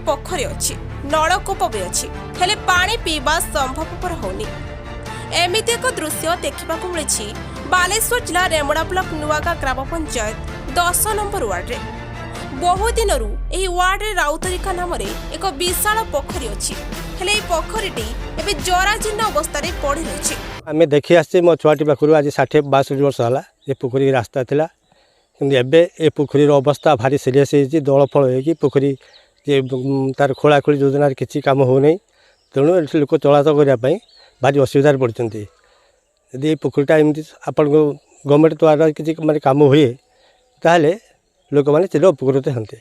ପୋଖରୀ ଅଛି, ନଳକୂପ ବି ଅଛି, ହେଲେ ପାଣି ପିଇବା ସମ୍ଭବପର ହେଉନି। ଏମିତି ଏକ ଦୃଶ୍ୟ ଦେଖିବାକୁ ମିଳିଛି ବାଲେଶ୍ୱର ଜିଲ୍ଲା ରେମୁଣା ବ୍ଲକ ନୂଆଗାଁ ଗ୍ରାମ ପଞ୍ଚାୟତ 10 ନମ୍ବର ୱାର୍ଡରେ। ବହୁ ଦିନରୁ ଏହି ୱାର୍ଡରେ ରାଉତରିକା ନାମରେ ଏକ ବିଶାଳ ପୋଖରୀ ଅଛି। ହେଲେ ଏହି ପୋଖରୀଟି ଏବେ ଜରାଜୀର୍ଣ୍ଣ ଅବସ୍ଥାରେ ପଡ଼ି ରହିଛି। ଆମେ ଦେଖି ଆସିଛେ ମୋ ଛୁଆଟି ପାଖରୁ, ଆଜି 60-62 ବର୍ଷ ହେଲା ଏ ପୋଖରୀ ରାସ୍ତା ଥିଲା। କିନ୍ତୁ ଏବେ ଏ ପୋଖରୀର ଅବସ୍ଥା ଭାରି ସିରିୟସ୍ ହେଇଛି। ଦଳ ଫଳ ହେଇକି ପୋଖରୀ ଯେ ତାର ଖୋଳାଖୋଳି ଯୋଜନାରେ କିଛି କାମ ହେଉନାହିଁ। ତେଣୁ ଏଠି ଲୋକ ଚଳାଚଳ କରିବା ପାଇଁ ଭାରି ଅସୁବିଧାରେ ପଡ଼ିଛନ୍ତି। ଯଦି ଏ ପୋଖରୀଟା ଏମିତି ଆପଣଙ୍କ ଗଭର୍ଣ୍ଣମେଣ୍ଟ ଦ୍ୱାରା କିଛି ମାନେ କାମ ହୁଏ, ତାହେଲେ ଲୋକମାନେ ଚିର ଉପକୃତ ହୁଅନ୍ତେ।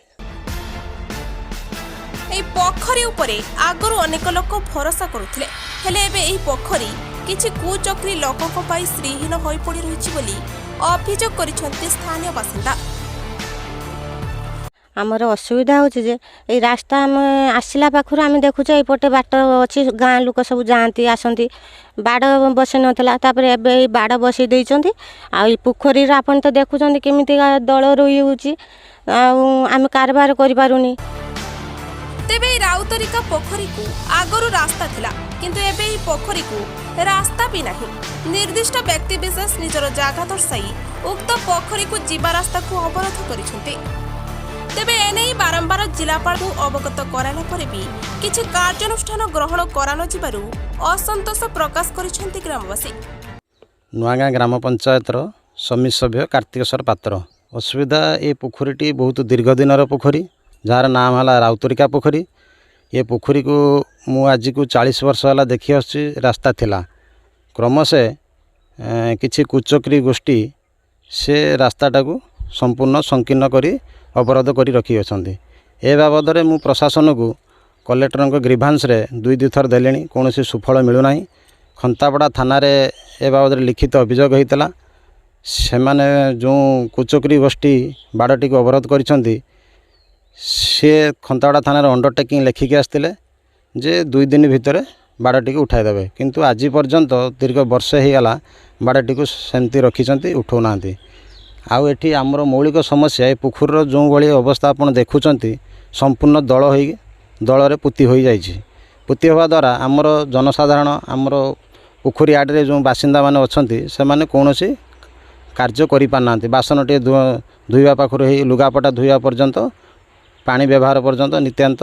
ଏହି ପୋଖରୀ ଉପରେ ଆଗରୁ ଅନେକ ଲୋକ ଭରସା କରୁଥିଲେ। ହେଲେ ଏବେ ଏହି ପୋଖରୀ କିଛି କୁଚକ୍ରୀ ଲୋକଙ୍କ ପାଇଁ ଶ୍ରୀହୀନ ହୋଇପଡ଼ି ରହିଛି ବୋଲି ଅଭିଯୋଗ କରିଛନ୍ତି ସ୍ଥାନୀୟ ବାସିନ୍ଦା। ଆମର ଅସୁବିଧା ହେଉଛି ଯେ ଏଇ ରାସ୍ତା, ଆମେ ଆସିଲା ପାଖରୁ ଆମେ ଦେଖୁଛେ ଏଇପଟେ ବାଟ ଅଛି, ଗାଁ ଲୋକ ସବୁ ଯାଆନ୍ତି ଆସନ୍ତି। ବାଡ଼ ବସି ନଥିଲା, ତାପରେ ଏବେ ଏଇ ବାଡ଼ ବସେଇ ଦେଇଛନ୍ତି। ଆଉ ଏଇ ପୋଖରୀରେ ଆପଣ ତ ଦେଖୁଛନ୍ତି କେମିତିକା ଦଳ ରୋଇ ହେଉଛି, ଆଉ ଆମେ କାରବାର କରିପାରୁନି। ତେବେ ଏହି ରାଉତରିକା ପୋଖରୀକୁ ଆଗରୁ ରାସ୍ତା ଥିଲା, କିନ୍ତୁ ଏବେ ଏହି ପୋଖରୀକୁ ରାସ୍ତା ବି ନାହିଁ। ନିର୍ଦ୍ଦିଷ୍ଟ ବ୍ୟକ୍ତିବିଶେଷ ନିଜର ଜାଗା ଦର୍ଶାଇ ଉକ୍ତ ପୋଖରୀକୁ ଯିବା ରାସ୍ତାକୁ ଅବରୋଧ କରିଛନ୍ତି। ତେବେ ଏନେଇ ବାରମ୍ବାର ଜିଲ୍ଲାପାଳଙ୍କୁ ଅବଗତ କରାଇଲା ପରେ ବି କିଛି କାର୍ଯ୍ୟାନୁଷ୍ଠାନ ଗ୍ରହଣ କରାନଯିବାରୁ ଅସନ୍ତୋଷ ପ୍ରକାଶ କରିଛନ୍ତି ଗ୍ରାମବାସୀ। ନୂଆଗାଁ ଗ୍ରାମ ପଞ୍ଚାୟତର ସମିତି ସଭ୍ୟ କାର୍ତ୍ତିକେଶ୍ୱର ପାତ୍ର। ଅସୁବିଧା, ଏ ପୋଖରୀଟି ବହୁତ ଦୀର୍ଘ ଦିନର ପୋଖରୀ, ଯାହାର ନାମ ହେଲା ରାଉତରିକା ପୋଖରୀ। ଏ ପୋଖରୀକୁ ମୁଁ ଆଜିକୁ 40 ବର୍ଷ ହେଲା ଦେଖି ଆସୁଛି। ରାସ୍ତା ଥିଲା, କ୍ରମଶଃ କିଛି କୁଚକ୍ରୀ ଗୋଷ୍ଠୀ ସେ ରାସ୍ତାଟାକୁ ସମ୍ପୂର୍ଣ୍ଣ ସଂକୀର୍ଣ୍ଣ କରି ଅବରୋଧ କରି ରଖିଅଛନ୍ତି। ଏ ବାବଦରେ ମୁଁ ପ୍ରଶାସନକୁ କଲେକ୍ଟରଙ୍କ ଗ୍ରିଭାନ୍ସରେ ଦୁଇ ଦୁଇଥର ଦେଲିଣି, କୌଣସି ସୁଫଳ ମିଳୁନାହିଁ। ଖନ୍ତାପଡ଼ା ଥାନାରେ ଏ ବାବଦରେ ଲିଖିତ ଅଭିଯୋଗ ହୋଇଥିଲା। ସେମାନେ ଯେଉଁ କୁଚକ୍ରୀ ଗୋଷ୍ଠୀ ବାଡ଼ଟିକୁ ଅବରୋଧ କରିଛନ୍ତି, ସିଏ ଖନ୍ତାପଡ଼ା ଥାନାରେ ଅଣ୍ଡରଟେକିଂ ଲେଖିକି ଆସିଥିଲେ ଯେ 2 ଦିନ ଭିତରେ ବାଡ଼ଟିକୁ ଉଠାଇ ଦେବେ। କିନ୍ତୁ ଆଜି ପର୍ଯ୍ୟନ୍ତ ଦୀର୍ଘ ବର୍ଷେ ହେଇଗଲା, ବାଡ଼ଟିକୁ ସେମିତି ରଖିଛନ୍ତି, ଉଠାଉନାହାନ୍ତି। ଆଉ ଏଠି ଆମର ମୌଳିକ ସମସ୍ୟା, ଏ ପୋଖରୀର ଯେଉଁଭଳି ଅବସ୍ଥା ଆପଣ ଦେଖୁଛନ୍ତି, ସମ୍ପୂର୍ଣ୍ଣ ଦଳ ହୋଇ ଦଳରେ ପୋତି ହୋଇଯାଇଛି। ପୋତି ହେବା ଦ୍ୱାରା ଆମର ଜନସାଧାରଣ, ଆମର ପୋଖରୀ ଆଡ଼ରେ ଯେଉଁ ବାସିନ୍ଦାମାନେ ଅଛନ୍ତି, ସେମାନେ କୌଣସି କାର୍ଯ୍ୟ କରିପାରୁନାହାନ୍ତି। ବାସନଟିଏ ଧୋଇବା ପାଖରୁ ହେଇ ଲୁଗାପଟା ଧୋଇବା ପର୍ଯ୍ୟନ୍ତ, ପାଣି ବ୍ୟବହାର ପର୍ଯ୍ୟନ୍ତ, ନିତ୍ୟାନ୍ତ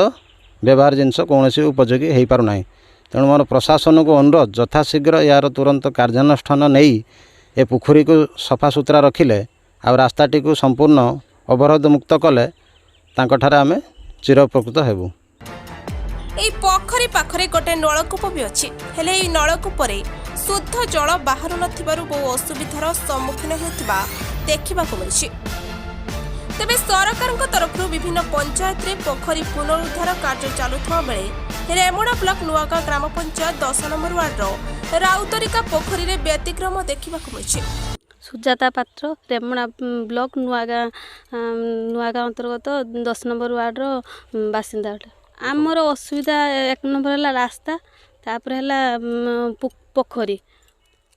ବ୍ୟବହାର ଜିନିଷ କୌଣସି ଉପଯୋଗୀ ହୋଇପାରୁନାହିଁ। ତେଣୁ ମୋର ପ୍ରଶାସନକୁ ଅନୁରୋଧ, ଯଥାଶୀଘ୍ର ଏହାର ତୁରନ୍ତ କାର୍ଯ୍ୟାନୁଷ୍ଠାନ ନେଇ ଏ ପୋଖରୀକୁ ସଫାସୁତୁରା ରଖିଲେ ଆଉ ରାସ୍ତାଟିକୁ ସମ୍ପୂର୍ଣ୍ଣ ଅବରୋଧ ମୁକ୍ତ କଲେ ତାଙ୍କଠାରେ ଆମେ ଚିରଉପକୃତ ହେବୁ। ଏହି ପୋଖରୀ ପାଖରେ ଗୋଟେ ନଳକୂପ ବି ଅଛି। ହେଲେ ଏହି ନଳକୂପରେ ଶୁଦ୍ଧ ଜଳ ବାହାରୁ ନଥିବାରୁ ବହୁ ଅସୁବିଧାର ସମ୍ମୁଖୀନ ହେଉଥିବା ଦେଖିବାକୁ ମିଳିଛି। ତେବେ ସରକାରଙ୍କ ତରଫରୁ ବିଭିନ୍ନ ପଞ୍ଚାୟତରେ ପୋଖରୀ ପୁନରୁଦ୍ଧାର କାର୍ଯ୍ୟ ଚାଲୁଥିବା ବେଳେ ରେମୁଣା ବ୍ଲକ ନୂଆଗାଁ ଗ୍ରାମ ପଞ୍ଚାୟତ 10 ନମ୍ବର ୱାର୍ଡର ରାଉତରିକା ପୋଖରୀରେ ବ୍ୟତିକ୍ରମ ଦେଖିବାକୁ ମିଳିଛି। ସୁଜାତା ପାତ୍ର, ରେମୁଣା ବ୍ଲକ ନୂଆଗାଁ, ନୂଆଗାଁ ଅନ୍ତର୍ଗତ 10 ନମ୍ବର ୱାର୍ଡ଼ର ବାସିନ୍ଦା ଅଟେ। ଆମର ଅସୁବିଧା ଏକ ନମ୍ବର ହେଲା ରାସ୍ତା, ତାପରେ ହେଲା ପୋଖରୀ।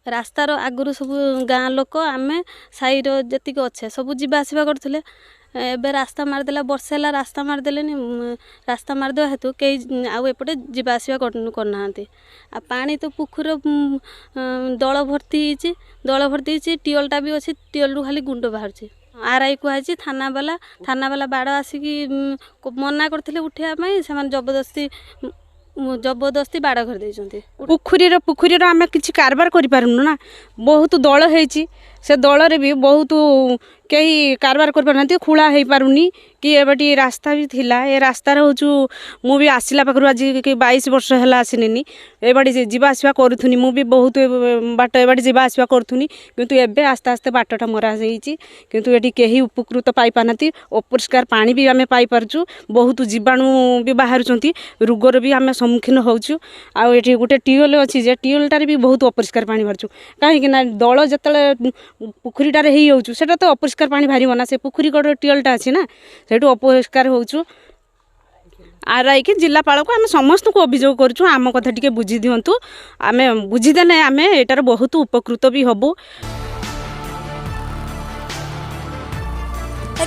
ରାସ୍ତାର ଆଗରୁ ସବୁ ଗାଁ ଲୋକ, ଆମେ ସାହିର ଯେତିକି ଅଛେ, ସବୁ ଯିବା ଆସିବା କରୁଥିଲେ। ଏବେ ରାସ୍ତା ମାରିଦେଲା, ବର୍ଷେ ହେଲା ରାସ୍ତା ମାରିଦେଲେନି। ରାସ୍ତା ମାରିଦେବା ହେତୁ କେହି ଆଉ ଏପଟେ ଯିବା ଆସିବା କରୁନାହାନ୍ତି। ଆଉ ପାଣି ତ ପୋଖରୀର ଦଳ ଭର୍ତ୍ତି ହେଇଛି, ଦଳ ଭର୍ତ୍ତି ହେଇଛି। ଟ୍ୟୁବୱେଲଟା ବି ଅଛି, ଟ୍ୟୁବୱେଲରୁ ଖାଲି ଗୁଣ୍ଡ ବାହାରୁଛି। ଆର୍ I କୁହାଯାଇଛି, ଥାନାବାଲା ବାଡ଼ ଆସିକି ମନା କରିଥିଲେ ଉଠେଇବା ପାଇଁ। ସେମାନେ ଜବରଦସ୍ତି ଜବରଦସ୍ତି ବାଡ଼ କରିଦେଇଛନ୍ତି। ପୋଖରୀର ଆମେ କିଛି କାରବାର କରିପାରୁନୁ ନା। ବହୁତ ଦଳ ହେଇଛି, ସେ ଦଳରେ ବି ବହୁତ କେହି କାରବାର କରିପାରୁନାହାନ୍ତି, ଖୋଳା ହେଇପାରୁନି କି। ଏବେ ଟିକେ ରାସ୍ତା ବି ଥିଲା, ଏ ରାସ୍ତାରେ ହେଉଛୁ ମୁଁ ବି ଆସିଲା ପାଖରୁ ଆଜି କି 22 ବର୍ଷ ହେଲା ଆସିନିନି। ଏବାଡ଼ି ଯିବା ଆସିବା କରୁଥିନି, ମୁଁ ବି ବହୁତ ବାଟ ଏବାଡ଼ି ଯିବା ଆସିବା କରୁଥିନି। କିନ୍ତୁ ଏବେ ଆସ୍ତେ ଆସ୍ତେ ବାଟଟା ମରା ହେଇଛି, କିନ୍ତୁ ଏଠି କେହି ଉପକୃତ ପାଇପାରୁନାହାନ୍ତି। ଅପରିଷ୍କାର ପାଣି ବି ଆମେ ପାଇପାରୁଛୁ, ବହୁତ ଜୀବାଣୁ ବି ବାହାରୁଛନ୍ତି, ରୋଗର ବି ଆମେ ସମ୍ମୁଖୀନ ହେଉଛୁ। ଆଉ ଏଠି ଗୋଟେ ଟ୍ୟୁବୱେଲ୍ ଅଛି ଯେ ଟ୍ୟୁବୱେଲ୍ଟାରେ ବି ବହୁତ ଅପରିଷ୍କାର ପାଣି ବାହାରୁଛୁ, କାହିଁକି ନା ଦଳ ଯେତେବେଳେ ପୋଖରୀଟାରେ ହେଇଯାଉଛୁ, ସେଇଟା ତ ଅପରିଷ୍କାର ପାଣି ବାହାରିବ ନା। ସେ ପୋଖରୀ କଡ଼ରେ ଟ୍ୟୁବୱେଲ୍ଟା ଅଛି ନା, ସେଇଠୁ ଅପରିଷ୍କାର ହେଉଛୁ। ଆର୍ ଆଇକି, ଜିଲ୍ଲାପାଳକୁ, ଆମେ ସମସ୍ତଙ୍କୁ ଅଭିଯୋଗ କରୁଛୁ, ଆମ କଥା ଟିକେ ବୁଝି ଦିଅନ୍ତୁ। ଆମେ ବୁଝିଦେଲେ ଆମେ ଏଇଟାର ବହୁତ ଉପକୃତ ବି ହେବୁ।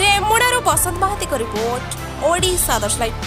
ରେମୁଣାରୁ ବସନ୍ତ ମହାନ୍ତିଙ୍କ ରିପୋର୍ଟ, ଓଡ଼ିଶା ଆଦର୍ଶ ଲାଇଭ୍।